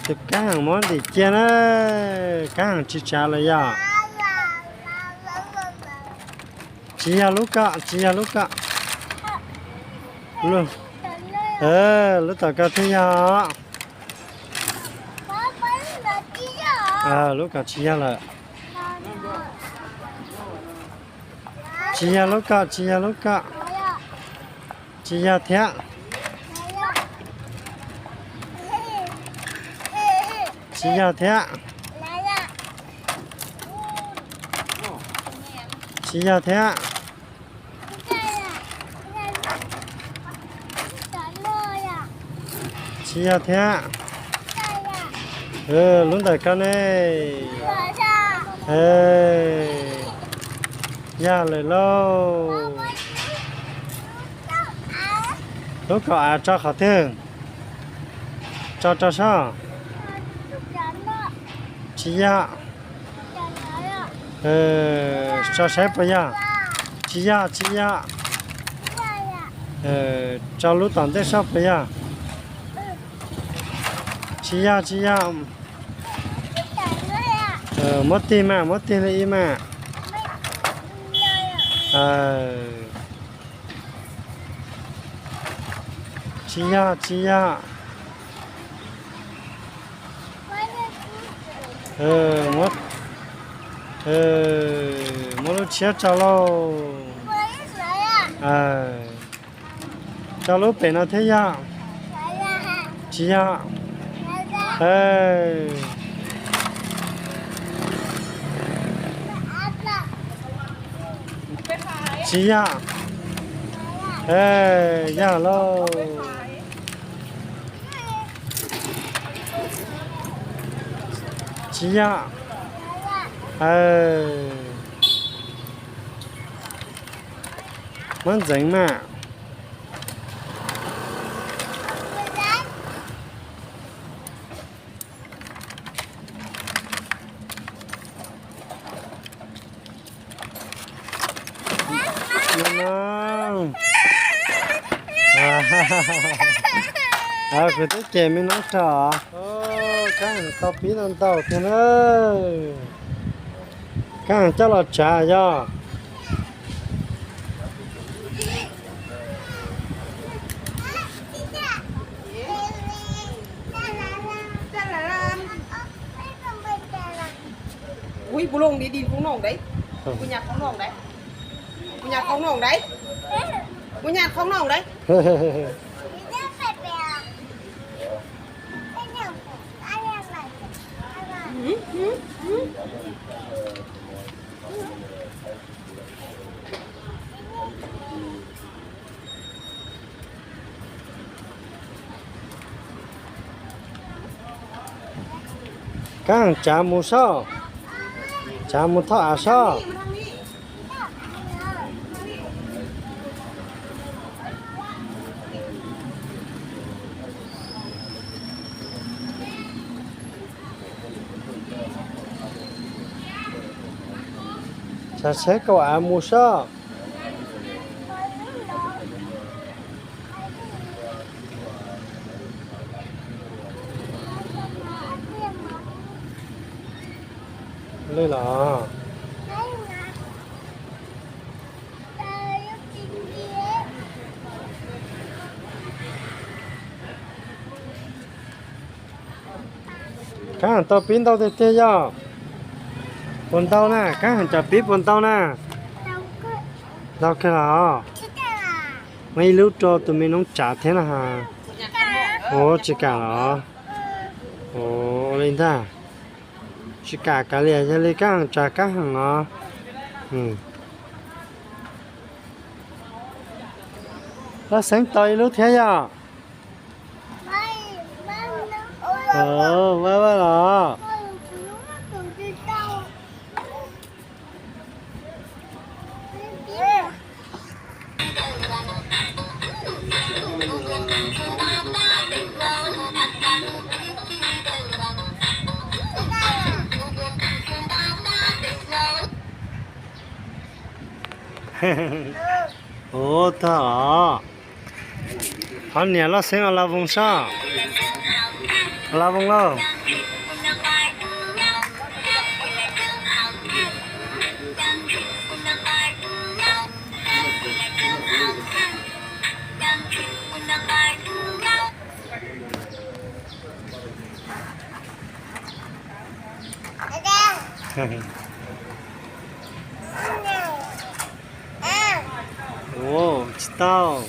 Tus kab heem muab ntim cia na, kab heem tsis tsav lawm yog. Tsis yog lub ko, tsis yog lub ko. Lub tom ko thiaj yog. Lub ko tsis yog lawm. Tsis yog lub ko, tsis yog lub ko. Tsis yog thiab. Tsis yog thiab. Tsis yog thiab. Tsis yog thiab. Lub ntawm ko ne. Yog lawm lauj. Lub kaum av tso qhov twg? Tso rau sab. Tsis yog. Tso saib puas yog. Tsis yog, tsis yog. Tso lub tom ntej sab puas yog. Tsis yog, tsis yog. Muab tig mas, muab tig li ib mas. Tsis yog, tsis yog. Muab lub tshiab tso lauj. Tso lub pem no thiab yog. Tsis yog. Tsis yog. Yog lauj. Tsis yog. Muab ntxeev mas. Kuv twb cem me noob rog. Kab heem tau pib ntau ntau thiab na. Kab heem coj los tsav yog. Ui, bu lông đi đi không nồng đấy. Bu nhạc không nồng đấy. Bu nhạc không nồng đấy. Bu nhạc không nồng đấy. Kab heem tsav mus soj, tsav mus thoj av soj. Tsav tsheb kaum av mus soj. Li los. Kab heem tau pib ntau tiag tiag yog. Puas ntau na, kab heem tsav pib puas ntau na? Ntau kawg los. Muab ib lub rau tus me noob tsav thiab na has. Ua tsis kam los. Ua li ntag. Tsis kam kav liam, yog li kab heem tsav kab heem os. Laj Xeeb tau ib lub thiab yog. Vaj vaj los. Ua tag os. Qhov niam Laj Xeeb os, Laj Voos soj. Laj Voos lauj. Ua, tsis tau.